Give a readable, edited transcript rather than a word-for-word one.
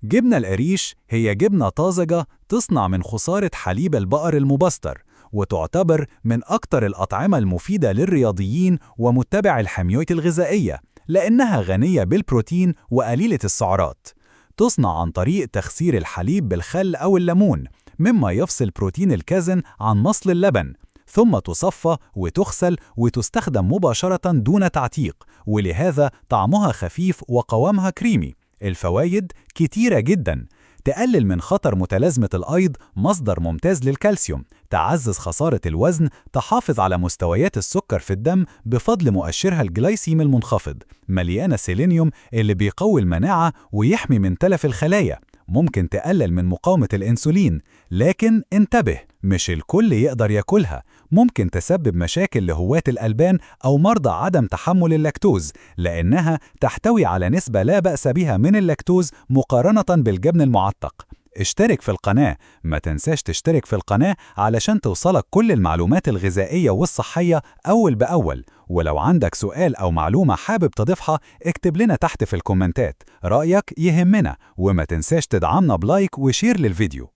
جبنة القريش هي جبنة طازجة تصنع من خسارة حليب البقر المبستر، وتعتبر من أكثر الأطعمة المفيدة للرياضيين ومتبع الحميات الغذائية، لأنها غنية بالبروتين وقليلة السعرات. تصنع عن طريق تخثير الحليب بالخل أو الليمون، مما يفصل بروتين الكازين عن مصل اللبن، ثم تصفى وتغسل وتستخدم مباشرة دون تعتيق، ولهذا طعمها خفيف وقوامها كريمي. الفوايد كتيرة جدا: تقلل من خطر متلازمة الأيض، مصدر ممتاز للكالسيوم، تعزز خسارة الوزن، تحافظ على مستويات السكر في الدم بفضل مؤشرها الجلايسيمي المنخفض، مليانة سيلينيوم اللي بيقوي المناعة ويحمي من تلف الخلايا، ممكن تقلل من مقاومة الأنسولين. لكن انتبه، مش الكل يقدر ياكلها، ممكن تسبب مشاكل لهواة الألبان أو مرضى عدم تحمل اللاكتوز، لأنها تحتوي على نسبة لا بأس بها من اللاكتوز مقارنة بالجبن المعتق. اشترك في القناة، ما تنساش تشترك في القناة علشان توصلك كل المعلومات الغذائية والصحية أول بأول. ولو عندك سؤال أو معلومة حابب تضيفها اكتب لنا تحت في الكومنتات، رأيك يهمنا، وما تنساش تدعمنا ب like و share للفيديو.